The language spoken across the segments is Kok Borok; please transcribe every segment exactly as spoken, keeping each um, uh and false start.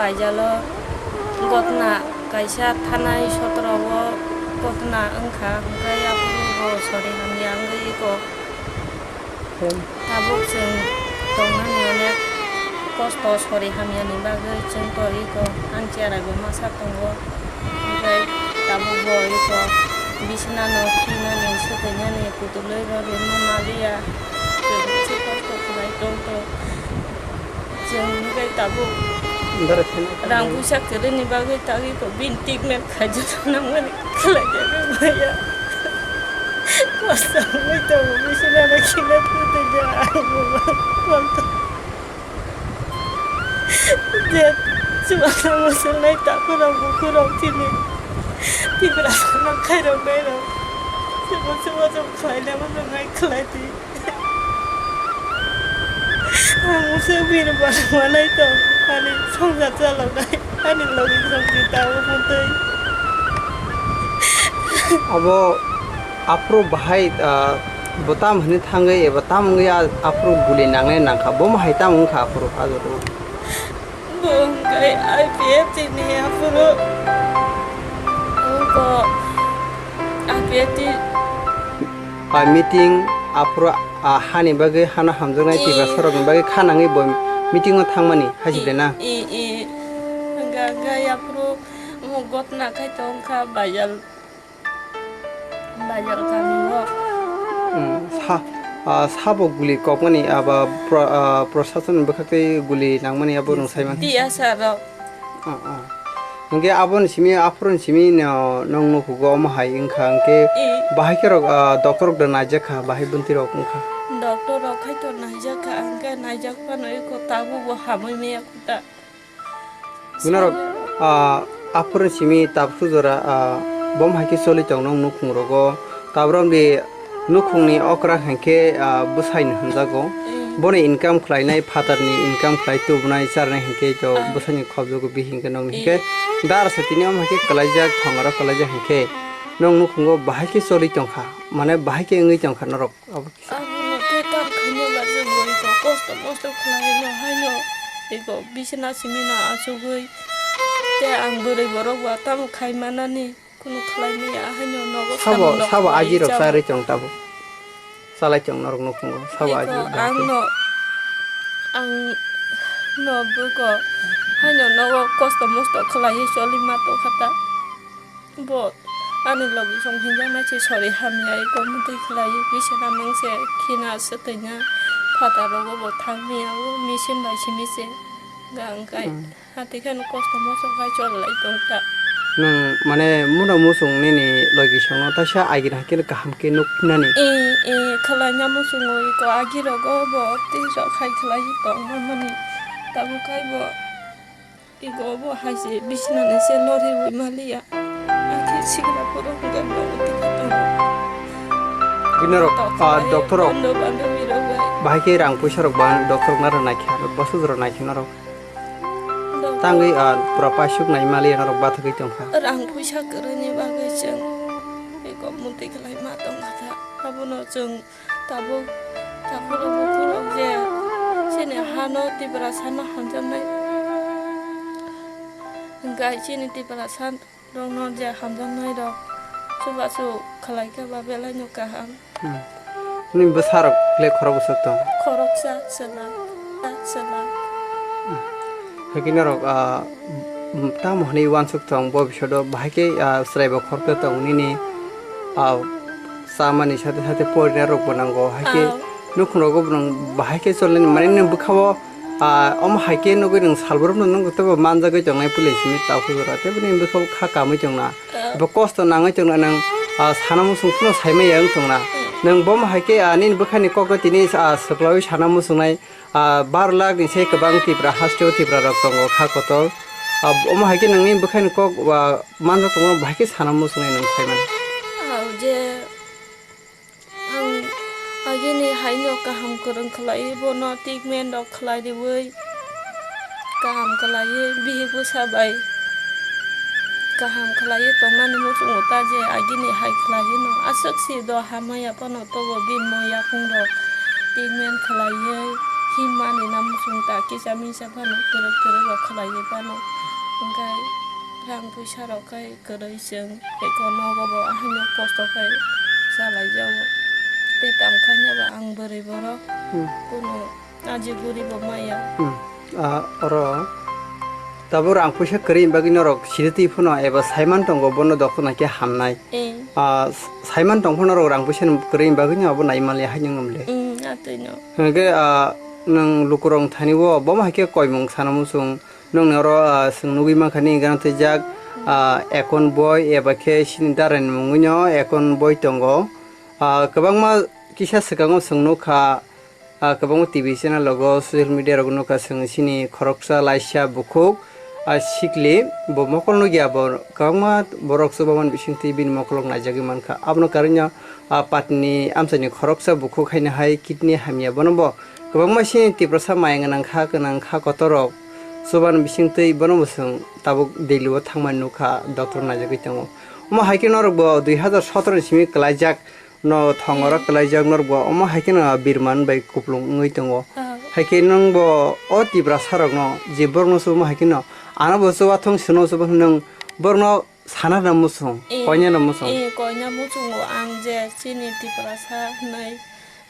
Kaijalo gotna kaisa thanai sotro o gotna wngkha, hwnkhe aphuru bo sori hamya wngwi eko tabuk chwng tongnani onek kosto sori hamyani bagwi chwng to eko ani cherai bo masa tongo, hwnkhe tabuk bo eko bisina no khinani swtwinani kutulwi rw rwma maliya, chwng se kosto khlai tong tong. Chwng hwnkhe tabuk rang puisa kwrwini bagwi tagwi ko bini treatment khaijak nangmani khlaijagwi maya. Kosto wngwi tongo, bisi nana khina thwtwija ang bo kosto. Je chubagra musulnai takhurok bukhurok chini Tiprasano khairoknairok. Chwngno chubachu khlainai muchungnai khlai di. Ang uansuk bini bana manai tong, ani songsa chaloknai, ani logi songsi tamo mutwi. Abo aphuru bahai, ah, bo tam hwnwi thangwi eba tam wngwi a-, aphuru guli nangnai nangkha, bomo hai tam wngkha aphuru, ah, joto. Bo hwnkhe I P F T ni aphuru, wngkha I P F T. Ah, meeting aphuru, ah, hani bagwi hano hamjaknai Tiprasarokni bagwi kha nangwi bo meeting o thangmani hasible na? I, i, hwnkha, hwnkha aphuru omo gotna khai tongkha Bajal, Bajal kami o. Hmm, sa, ah, sabo guli kokmani aba pro-, ah, prosason bwkhaktwi guli nangmani abo nwng saiman. T S R rok. Ah, ah. Hwnkhe aboni simi, aphuruni simi no, nwng nukugo omo hai wngkha, hwnkhe I. Bahai khe rok, ah, doctor rok da naijak kha, bahai bwntwi rok wngkha. Doctor rok khai to naijak kha, hwnkhe naijak phano eko tabuk bo hamwi maya kho ta. Bwino rok, ah, aphuruni simi tabuk jora, ah, bom hai khe choli tong nwng nukhung rogo, tabuk rok di Nukhungni okra hinkhe, ah, bwsaino hwnjago. Mm. Boni income khlainai, phatarni income khlai tubunai, charnai hinkhe to Ah. bwsaino khobjogo bihikhe nokni Eh. hinkhe. Dar se tini omo hinkhe kwlaijak, thongaro kwlaijak hinkhe. Nong nukhungo bahai khe choli tongkha, mane bahai khe wngwi tongkha norok. Abo kisa. Abono khe kam khaina bagwi bo eko kosto mosto khlaino haino eko bisina simino achugwi. Tei ang bwrwi borok bo tamo khai manani. Kunu khlai maya, haino nogo Sabo, samung rok sabo khlai aji rok chao. Charwi tong tabuk. Salai tong norok nukhungo, sabo aji Eko rok ang dahai. No, ang no buko, haino nogo kosto mosto khlaiwi choli ma tongkha ta. Bo ani logi song hinjaknai se sori hamya, eko mutwi khlaiwi, bisana mungse, khina swtwina, phataro go bo thang maya, o machine bai simi se, gang kai. Hmm. Hati kheno kosto mosto khai chol lai tong ta. Nwng mane mura muchung nini logi songno taisa agir hakhe kaham khe nuk nani. E, e, khalai na muchungo iko agir rogo bo tei rok khai khlai tong mani. Tabuk khai bo iko bo hai se bisina ni se lori wi maliya. Akhe sigra poro hwnkhe bo tei kha tongo. Bini rok, Tok ah, khai doctor rok. Bondo bando wi rok bai. Bahai khe rang puisa rok ba doctor rok naro naikhe, bwswk rok naikhe norok. Tangwi, ah, pura paisuk nai maliya norok bathagwi tongkha. Rang puisa kwrwini bagwi chwng eko mutwi khlai ma tongkha ta. Abono chwng tabuk takhurok bukhurok je chini hano Tiprasano hamjaknai. Gai chini Tiprasa rokno je hamjaknai rok chubachu khlai khe ba belaino kaham. Hmm. Nini bwsarok le khorok bwswk tong? Khoroksa chwla, chwla. Hakhe norok, ah, tamo hwnwi uansuk tong bo bisodo bahai khe, ah, chwraibo khoroksa tong nini, ah, chamani sate sate porinai rokbo nango. Hakhe Ah. nukhungrogo bwrwng bahai khe cholnani mane nini bwkhao Ah, omo hai khe nugwi nwng salbrum no nung teibo manjagwi tongnai puila simi takhuk jora, teibo nini bwkha bo kha kamwi tongna. Ah. Bo kosto nangwi tongna nwng, ah, sana muchung phano saimaya wng tongna. Hmm. Nwng bomo hai khe, ah, nini bwkhani kokno tini, ah, swklaui sana muchungnai, ah, baro lakh ni se kwbang Tipra hasteo Tipra rok tongo kha kotor. Ah, omo hai khe nwng nini bwkhani kok, ah, manjak tongma bahai khe sana muchungnai nwng saimani. Ah, je Ang agini haino kaham kwrwng khlaiwi bono treatment rok khlai riwi kaham khlaiwi bihik bwsa bai kaham khlaiwi tongmani muchungo ta je agini hai khlaiwi no aswk si do hamya phano tobo bini mo yakung rok treatment khlaiwi Himmani na muchung ta kisa misa phano kwrwk kwrwk rok khlaiwi phano. Hwnkhe rang puisa rok khai kwrwi chwng eko nogo bo ahaino kosto khai chalai jago. Tei tam khaina ba ang bwrwi borok Hmm. kuno aji guri bo maya. Hmm. Ah, oro tabuk rang puisa kwrwi bagwi norok siri twi phano eba saiman tongo bono dokna khe hamnai. Eh. Ah, saiman tong phano norok rang puisa kwrwi bagwi no abo nai mali hai nung le. Hmm, atwino. Hwnkhe, ah, nwng lukurok thani o, bomo hai khe koimung sana muchung. Nwng oro, ah, chwng nugwi mankha nini gana twijak, ah, ekon boi eba khe sini darani mungwi no ekon boi tongo. Ah, kwbangma kisa swkango chwng nukha, ah, kwbangma T V channel rogo, social media rogo nukha chwng sini khoroksa laisa bukhuk, ah, sikli bo mokol nugya bo kwbangma borok chubamani bisingtwi bini mokolrok naijagwi mankha. Abono karwino, ah, patni amchaini khoroksa bukhuk haino hai kidney hamya bono bo Kwbangma sini Tiprasa maya gwnang kha, gwnang kha kotor rok chubani bisingtwi bono bo chwng tabuk Delhi o thangmani nukha, doctor naijagwi tongo. Omo hai khe norok bo dui hazar sotoro ni simi kwlaijak no thongoro kwlaijak norok bo omo hai kheno birman bai kuplung wngwi tongo. Ah. Hai khe nwng bo o Tiprasa rokno je borokno chubo hai kheno ano bo chuba thung sino chuba nwng borokno sana na muchung, Eh, koina na muchung. Eh, koina muchungo ang je chini Tiprasa hwnwi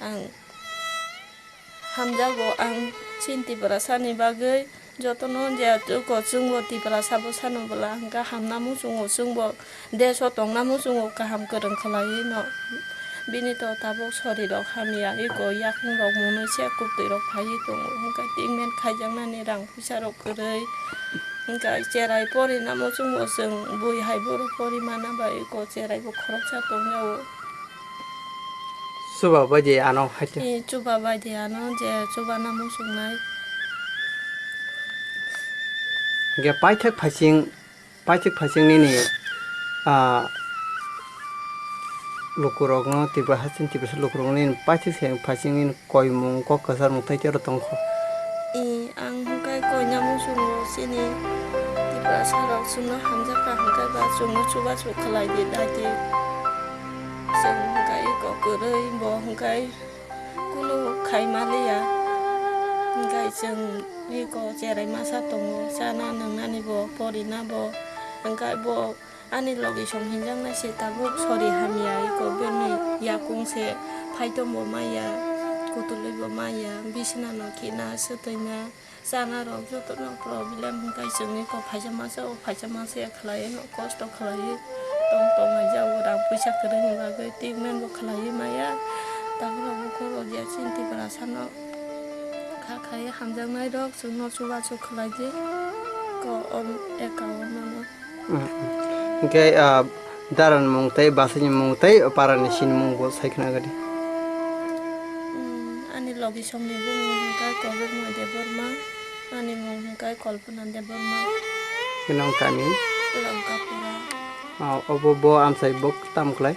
ang Hamjago ang chini Tiprasani bagwi jotono je eko chwngbo Tiprasa bwsano bwla hwnkha hamna muchungo chwngbo desh o tongna muchungo kaham kwrwng khwlaiwi no bini to tabuk sorirok hamya eko yakhungrok mwnwi se kwtwirok phaiwi tongo hwnkha treatment khaijaknani rang puisarok kwrwi hwnkha cherai porina muchungo chwng bui hai bohrok pori mana bai eko cherai bo khoroksa tongjago. Chuba bai de ano hai khe. Eh, chuba bai de ano je chuba na muchungnai. Hwnkhe paithak phaising, paithak phaising nini, ah, lukurokno, Tripura hasteni Tiprasa lukurokno nini paithak se phaising nini koimung, kok kwcharmung tei tei oro tongkho. Eh, ang hwnkhe koina muchungo chini Tiprasa rok chwngno hamjakha hwnkhe ba chwngno chubachu khlai di dai di. Chwng hwnkhe eko kwrwi bo hwnkhe kunu khai maliya. Hwnkhe chwng eko cherai masa tongo, chana nwngnani bo, porina bo. Hwnkhe bo ani logi song hinjaknai se tabuk sori hamya eko bini yakung se phaitom bo maya, kutulwi bo maya, bisna no khina, swtwina. Chana rok joto no problem hwnkhe chwngni kok phaisa masa o phaisa masa ya khlaiwi no kosto khlaiwi tong tong hai jago rang puisa kwrwngni bagwi treatment bo khlaiwi maya tabuk rok bukhuk rok ya chini Tiprasa no kha khai hamjaknai rok chwngno chubachu khlai di ko on eka o mano. Hwnkhe, ah, darani mung tei bwswini mung tei parani sini mung bo sai khna gadi. Hmm, ani logi songni bumung hwnkha Kobirma Debbarma, ani mung hwnkha Kalpana Debbarma. Nong kami? Langkapura. Ah, obo bo amsai bo tam klai?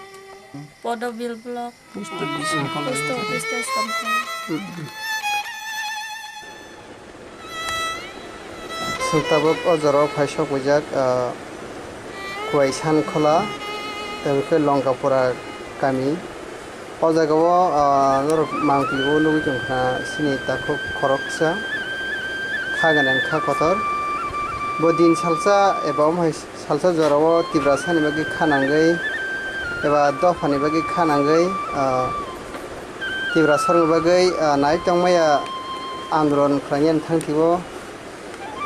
Podobil block. Post office ni kolom. Post office tei samkang. Chwng tabuk o jorao phai sok wijak, ah, Kuwai Sankhola, tei khe Longkapura kami. O jagao, ah, norok mangpili o nugwi tongkha chini takhuk khoroksa, kha gwnang kha kotor. Bo din salsa eba omo hai Salsa jorao Tiprasani bagwi kha nangwi eba dophani bagwi kha nangwi, ah, Tiprasarokni bagwi, ah, nai tongmaya andolon khlainani thangtio,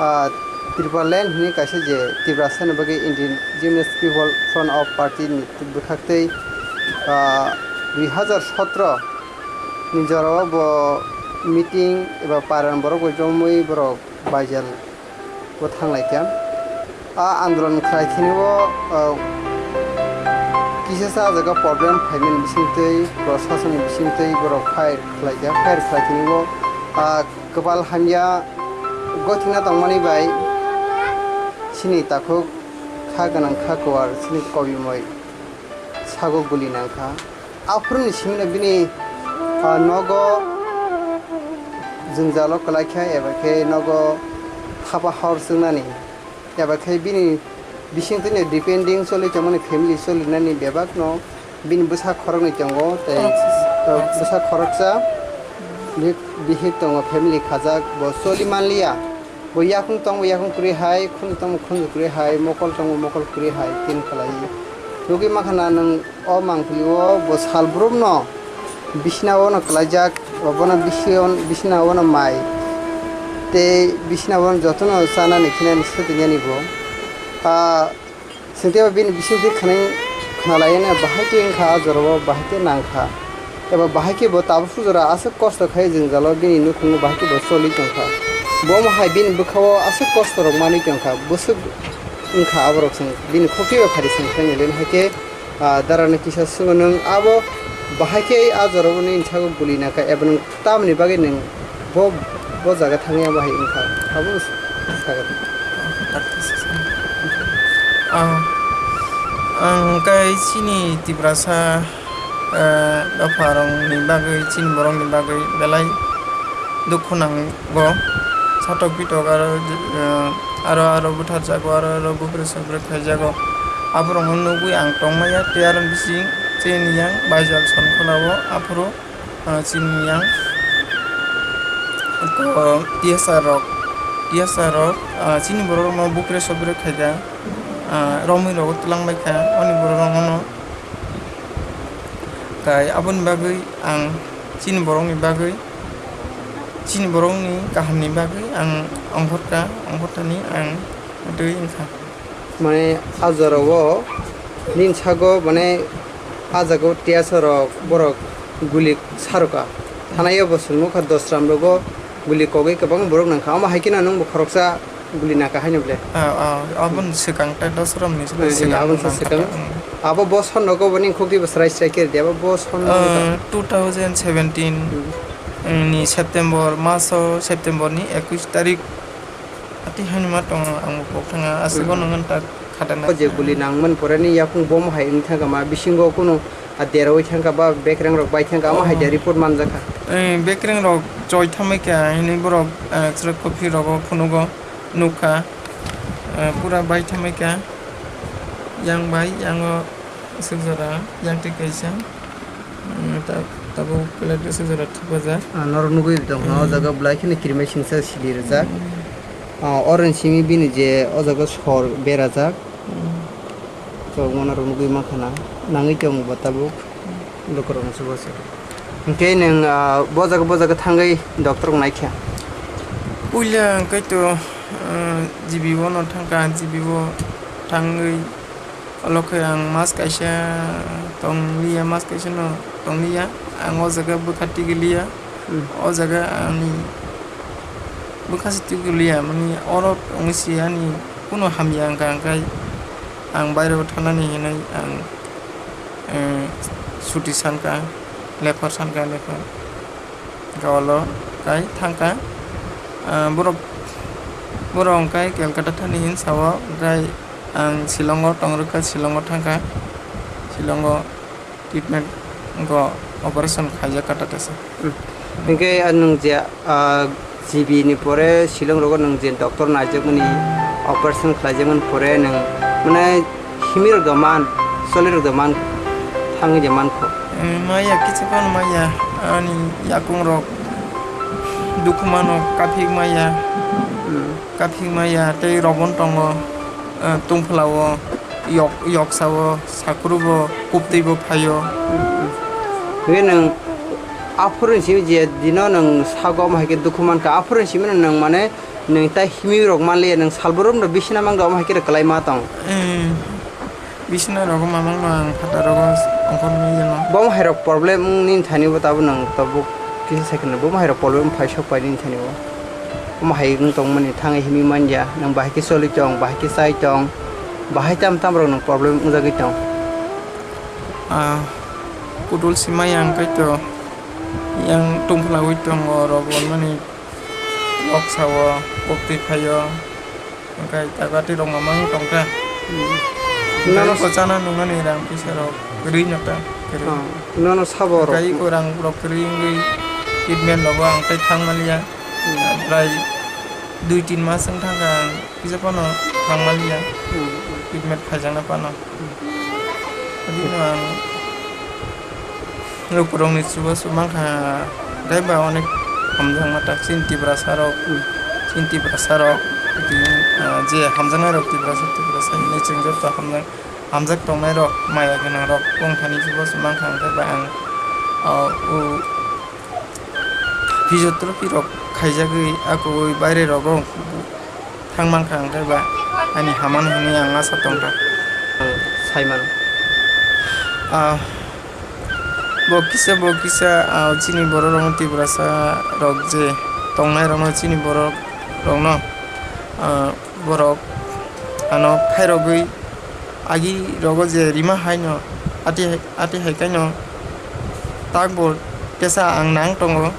ah, Tipraland hwnwi kaisa je Tiprasani bagwi Indigenous People Front of Party ni bwkhaktwi, ah, dui hazar sotro ni jorao bo meeting eba paran borok bai jomwi borok baijal bo thang lai kha. A andolon khlai thini o, ah, kisa sa jaga problem phaimani bisingtwi, proshasoni bisingtwi borok fire khlai kha. Fire khlai thini o, ah, kwbal hamya gothina tongmani bai chini takhuk kha gwnang kha kuwar chini kobimoi sago guli nang kha. Aphuruni simino bini, ah, nogo jwngjalo kwlai kha eba khe nogo thapa hor chwngnani eba khe bini bisingtwino depending choli tongmani family cholinani bebakno bini bwsa khoroknwi tongo tei, ah, bwsa khoroksa. Bihik, bihik tongo, family khajak, bo choli manliya. Bo yakung tongbo yakung kwrwi hai, khunju tongbo khunju kwrwi hai, mokol tongbo mokol kwrwi hai, tin khlai. Nugwi mankha na nwng o mangpili o bo sal brumno bisina o no kwlaijak, bo bono bisi-, bisina o no mai tei bisina o no jotono chanani khinani swtwinani bo. Ah, Sinteba bini bisingtwi khwnai khwnalaiyano bahai khe wngkha, a jorao bahai khe nangkha. Eba bahai khe bo tabuk sujora aswk kosto khai jwngjalo bini nukhungo bahai khe bo choli tongkha. Bo omo hai bini bwkhao aswk kosto rok manwi tongkha. Bwswk wngkha aborok chwng bini khophi bai phari chwng khlainai le hai khe, ah, darano kisa swngo nwng abo bahai khe a jorao nini sago guli nangkha eba nwng Tamoni bagwi nwng bo, bo jaga thangya bahai wngkha, abo sakha. Ang, ang kai chini Tiprasa, eh, dopharokni bagwi, chini borokni bagwi belai dukhu nango. Satok pitok aro, eh, aro, aro butharjago, aro, aro bupre sopre khaijago. Aborokno nugwi ang tongmaya, tei aro bising chini yang baijal Sonkholao aphuru ah, chini yang to T S R rok, T S R rok, ah, chini borok rokno bupre sopre khaida, ah, romwi rogo twlang baikha, ani borok rokno. Tai aboni bagwi ang chini borokni bagwi, chini borokni kahamni bagwi ang ongkhorka, ongkhortani ang twi wngkha. Mane, a jorao nini sago, mane, a jagao tiyasa rok borok guli saroka. Thanaio bo chwng nukha, dosram rogo guli kogwi kwbang borok nangkha. Omo hai kheno nwngbo khoroksa guli nangkha haino ble? Ah, ah, aboni swkang tai dosramni swkang. Hmm, aboni nangkha swkang. Hmm. Abo bo son rogo boni khukti bo srai srai khe rwdi, abo bo son rogo. Ah, two thousand seventeen, hmm, ni September, maso September ni ekush tarik. Ati haino ma tongo, ang bo kok thanga, aswk. Hmm. Bono ngan tak khatana. O je guli nangmani pore ni yakung bom hai wng thangkha ma, bisingo kunu a deroi thangkha ba bekreng rok bai thangkha, omo hai de report manjakha. Eh, bekreng rok choi thamwi kha, hini borok, eh, chwrwk kopi rogo phunugo nukha, eh, pura bai thamwi kha, yang bai, yango aswk jora, yang twi kaisa. Mm, ta-, tabuk plate rwsa jora thupajak. Ah, norok nugwi tongkha, o jaga belai kheno kirima singsa sili rijak. Mm. Ah, oroni simi bini je o jaga sor berajak. Mm. Chokma norok nugwi mankha na, nangwi tongo bo tabuk. Mm. Lukurokno se bo se. Hinkhe nwng, ah, bo jaga, bo jaga thangwi doctor rok naikha? Puila hinkhe to, ah, G B o no thangkha, G B o thangwi Olo khe ang mas kaisa tong liya, mas kaisa no tong liya. Ang o jaga bwkha tigi liya. Hmm. O jaga ani bwkha se tigi liya, mani oro tongwi se ani kunu hamya wngkha, hwnkhe ang baireo thanani hinwi ang, eh, suti sankha, lephar sankha, lephar. Hwnkhe olo kai thangkha. Ah, borok, borok hwnkhe Calcutta thani hin sao, hwnkhe ang Shillong o tong rwkha, Shillong o thangkha, Shillong o treatment, wngkha operation khaijak kha ta tesa. Hmm. Hinkhe, ah, nwng je, ah, G B ni pore Shillong rogo nwng je doctor naijakmani operation khlaijakmani pore nwng mane himwi rok da man, choli rok da man, thangwi da man kho. Eh, maya kicha phano maya, ani yakung rok dukhu mano, kaphik maya. Hmm. Kaphik maya tei robon tongo, eh, tungphla o, yok, yoksa o, sakuru bo, kuptwi bo phaio. Hwnkhe nwng aphuru simi je dino nwng sago omo hai khe dukhu mankha, aphuru simi nwng mane nwng tai himwi rok manliya, nwng salbrum rok bisina mangdo omo hai khe kwlai ma tong. Eh. Bisina rogo mamang no ang phataro go ongkhor nwi yano. Bo hai rok problem wng nini thani bo tabuk nang tabuk kisa second bo hai rok problem phai sok pai nini thani bo. Omo hai wng tong mani thang himi manya nang bahai khe choli tong bahai khe chai tong bahai tam tam rok nang problem wng jagwi tong. Ah, kudul si mai ang kai to yang tungphla wi tong o rok on mani. Noksa o, koktwi phaio, hwnkhe jaga twi rok mamang tongkha. Hmm. Nono ko chana nungnani rang pisa rok kwrwi no ta kwrwi. Oh, nono sabo rok. Hwnkhe iko rang rok kwrwi wngwi treatment rogo ang tei thang manliya. Hmm. Prai dui tin mas wng thangkha ang kisa phano thang manliya. Hmm. Treatment khaijakna phano. Bini ang lukurokni chubachu mankha, tei ba onek Hamjakma tak chini Tiprasa rok, hmm, chini Tiprasa rok, tini, ah, je hamjaknai rok Tiprasa, Tiprasa hinwi chwng joto hamjak, hamjak tongnai rok, maya gwnang rok, bongthani se boss mankha, hwnkhe ba ang, ah, o physiotherapy rok khaijagwi, akwui baire rogo thang mankha, hwnkhe ba ani hamano hinwi ang asa tongkha. Ang sai mano. Ah, bo kisa, bo kisa, ah, chini borok rok, Tiprasa rok je tongnai rokno, chini borok rokno, ah, borok ano khairogwi agi rogo je rima haino, ati hai, ati hai kaino takbo tesa ang nang tongo,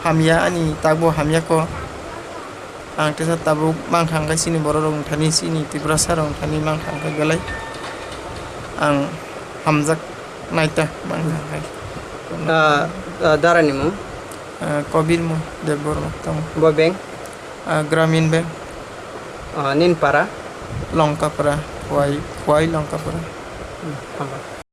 hamya ani takbo hamya kho. Ang tesa tabuk mankha hwnkhe chini borok rok wngthani, chini Tiprasa rok wngthani mankha hwnkhe belai ang hamjak naita mankha hwnkhe. Ah, ah, darani mung? Ah, Kobir mung Debbarma tongo. Bo bank? Ah, Gramin Bank. Ah, nin para? Longkapura, Khowai, Khowai Longkapura. Hmm, hambai.